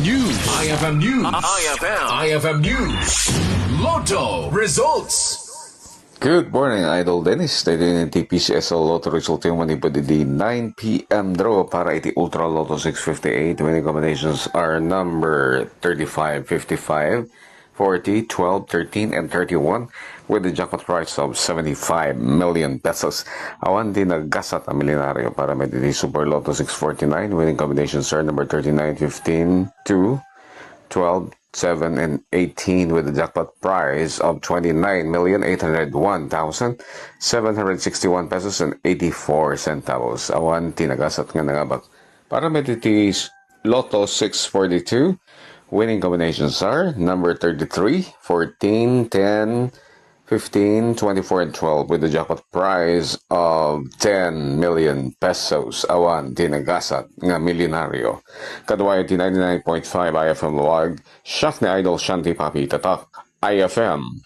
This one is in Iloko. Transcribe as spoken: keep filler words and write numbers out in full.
News. I F M News. I F M. I F M News. Lotto results. Good morning, Idol Dennis. Daytoy ti P C S L Lotto result manipud iti nine p.m. draw para iti Ultra Lotto six fifty-eight. Winning combinations are number thirty-five, fifty-five, forty, twelve, thirteen, and thirty-one, with a jackpot price of seventy-five million pesos. Awan ti nagasat a milyonaryo para met iti Super Lotto six forty-nine. Winning combinations are number thirty-nine, fifteen, two, twelve, seven, and eighteen, with a jackpot price of twenty-nine million eight hundred one thousand seven hundred sixty-one pesos and eighty-four centavos. Awan ti nagasat nga nangabak para met iti Lotto six forty-two. Winning combinations are number thirty-three, fourteen, ten, fifteen, twenty-four, and twelve, with a jackpot price of ten million pesos. Awan ti nagasat nga milyonaryo. Kaduayo ti ninety-nine point five I F M Laoag, siak ni Idol Shanti Papi, tatak I F M.